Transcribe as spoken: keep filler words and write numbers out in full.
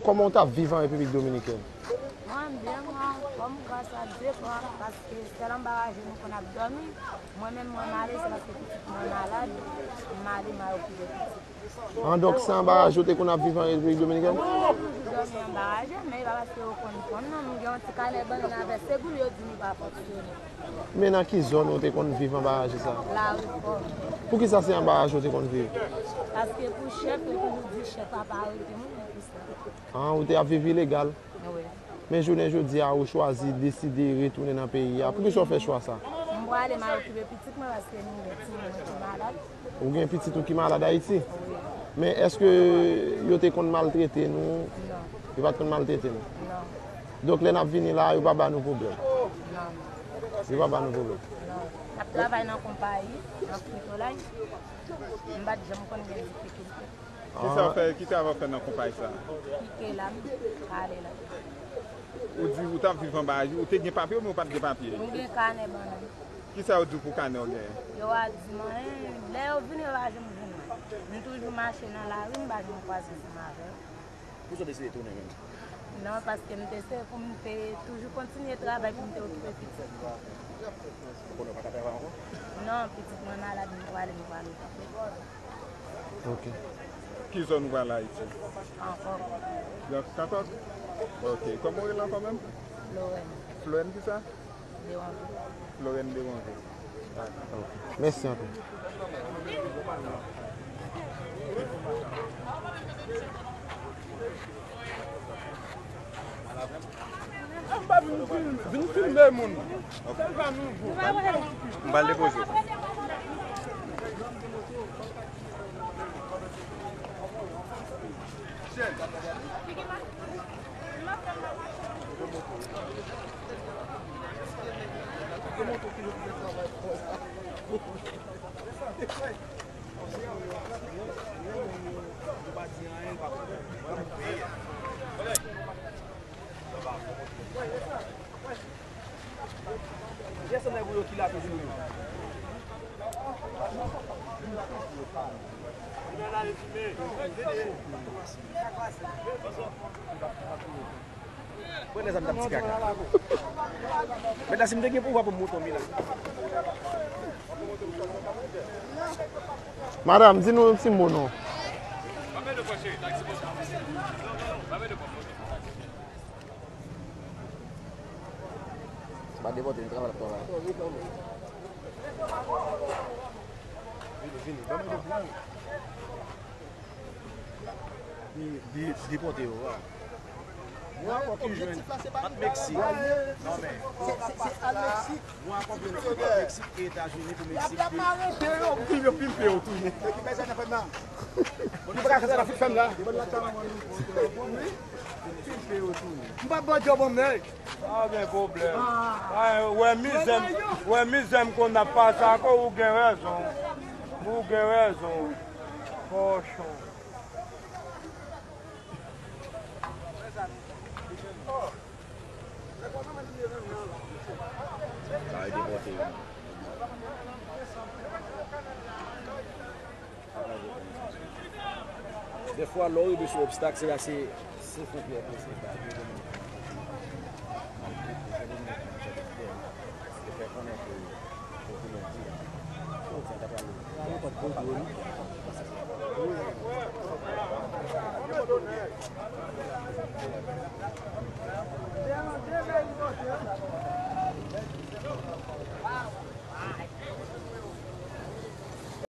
Kòman w t ap viv an Repiblik Dominikèn? Mwen, m byen, mwen anfòm, gras a Dye, bon, paske sèl anba raje nou konn ap dòmi. Mwen menm, mwen m ale, se paske pitit mwen malad, m ale, m al okipe pitit. An, donk, se anba raje w te konn ap viv an Repiblik Dominikèn? Wi, mwen toujou dòmi anba raje, men e pa paske yo konn pran m, non, m gen yon ti kanè bannann avè segoul, yo di m li pa fonksyone. Men nan ki zòn ou te konn viv anba raje sa? Lari Fò. Poukisa se anba raje w te konn viv? Paske pou chèf, yo toujou di chèf pa pa arete moun, men pou sa. An, ou te ap viv ilegal? Wi. Men jounen jodi a, ou chwazi deside retounen nan peyi a. Poukisa w fè chwa sa? M prale, m al okipe pitit mwen paske m gen timoun ki malad. Ou gen pitit ou ki malad Ayiti? Wi. Men èske yo te konn maltrete nou? Non. Yo pa t konn maltrete nou? Non. Donk, lè n ap vini la, yo pa ba nou pwoblèm? Non. Yo pa ba nou pwoblèm? Non. N ap travay nan konpayi, nan fritolay. M pa t janm konn gen difikilte. Kisa w fè, ki travay w fè nan konpayi sa? Pike lam, kale lam. Ou di ou t ap viv anba raje, ou te gen papye oubyen ou pa t gen papye? M gen kanè bannann. Kisa yo di w pou kanè w genyen? Yo a di m anyen, lè yo vini, yo pa janm vin. M toujou mache nan lari, m pa janm kwaze ansanm avè yo. Poukisa w deside tounen menm? Non, paske m te se pou m te toujou kontinye travay pou m te okipe pitit mwen. Ou konnen w pa ka travay ankò? Non, pitit mwen malad, m prale, m prale. Ok. Ki zòn ou prale Ayiti? Kakòk. Nan Kakòk? Ok. Kòman w rele ankò menm? Florène. Florène kisa? Dewanvil. Florène Dewanvil. Ok. Mèsi anpil. Vin filme moun. M pral depoze w. Kiyès nan nèg ou yo ki la toujou yo? Mwen nan zam t ap ti kaka. Mèt la, si m te gen pouvwa pou m monte yon milan. Madanm, di nou yon ti mo non. Se pa depòte, nou travay l ap travay. Vini, vini, ban m de pou ou. Li, li depòte yo, a. Mwen ankò ki jwenn ant Meksik. Non, men. Se, se, se al Meksik. Mwen ankò ki jwenn ant Meksik e Etazini pou Meksik. Y ap, y ap arete yo, pou yo pimpe yo tounen. Ki bezwen nan fèm nan? Bon, nou pa ka fè sa nan fout fèm la. Bon, la ta mwen. M p ap bandi yo ban m nèg. Pa gen pwoblèm. Ay, wè mizè m, wè mizè m konn ap pase ak ou, ou gen rezon. Ou gen rezon. Kòchon. Sa e depòte yo. Dèfwa, lè w rive sou obstak, se la se, se fwontyè ke se pa. Yo fè konnen ke yo te mèt di, oh, sa ta pral lontan pou yo, wi.